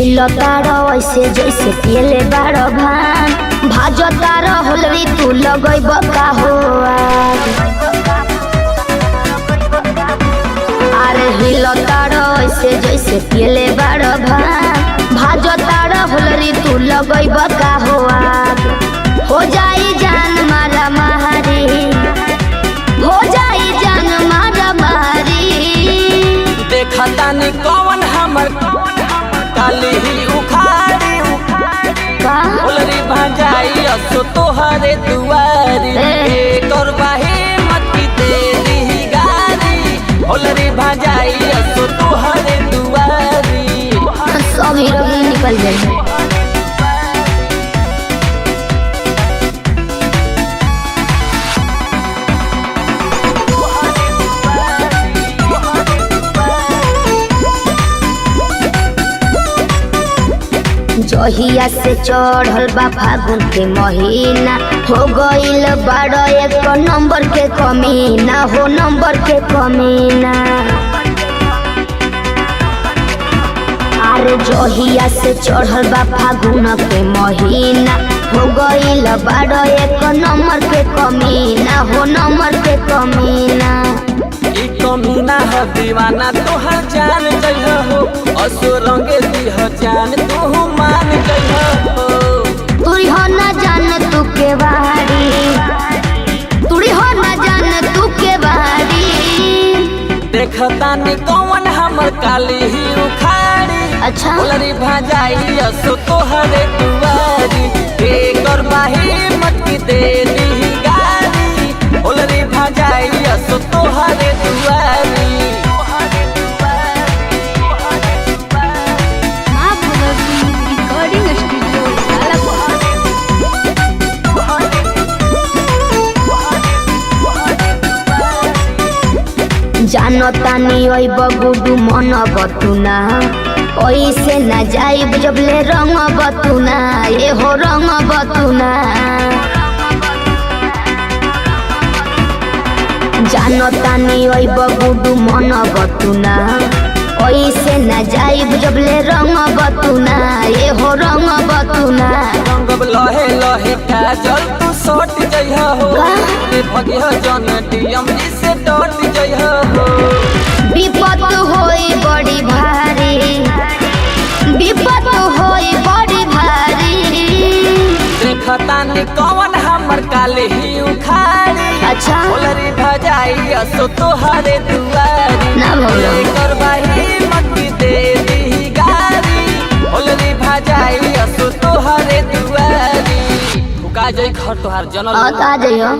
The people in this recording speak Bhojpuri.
हिलतार ऐसे जैसे पियले बार भान, भाजतार होलरी तू लगैब का हो आग। अरे हिलतार ऐसे जैसे पियले बार भान, भाजतार होलरी तू लगैब का हो आग। हो जाई जान मारा मारी, हो जाई जान मारा मारी। देखतानी कौन हमर काली ही उखाड़ी का होलरी भजाई असो तोहरे दुआरी। ए। एकर बाही मत दे दीही गारी, होलरी भजाई असो तोहरे दुआरी। सब हीरोगिरी निकल जाए। जहिया से चढ़ल बा फागुन के महीना, हो गईल बारह एक नंबर के कमीना, हो नंबर के कमीना। अरे जहिया से चढ़ल बा फागुन के महीना, हो गईल बारह एक नंबर के कमीना, हो नंबर के कमीना। ई कमीना ह दीवाना तोहर जान जइह हो, असो रंगे दीह जान तोहू मान जइह हो। तुरी हो न जान तू के बारी, तुरी हो न जान तू के बारी। देखतानी कौन हमर काली ही उखाड़ी अच्छा। होलरी भजाई असो तोहरे दुआरी। एकर बाही मत दे दीही गारी, होलरी भजाई असो तोहरे दुआरी। माँ भगवती रिकॉर्डिंग स्टूडियो लालापुर। जानो तानी ओइ बगुडु मन बतुना, ओइसे ना जाइब जबले रंग बतुना, ए हो रंग बतुना। जानो तानी ओइ बगुडु मन बतुना, ओइसे ना जाइब जबले रंग बतुना, ए हो रंग बतुना। रंगब लहे लहे काजल तू सट जइह हो, का? रे भगिह जन डीएम जी से डट जइह हो। विपत होई बड़ी भारी, विपत होई बड़ी भारी। देखतानी कौन हमर काली ही उखाड़ी अच्छा। होलरी भजाई असो तोहरे दुआरी। ना भौला। एकर बाही मत दे दीही गारी, होलरी भजाई असो तोहरे दुआरी। फुका जई घर तोहार जनल। आ जाइयो।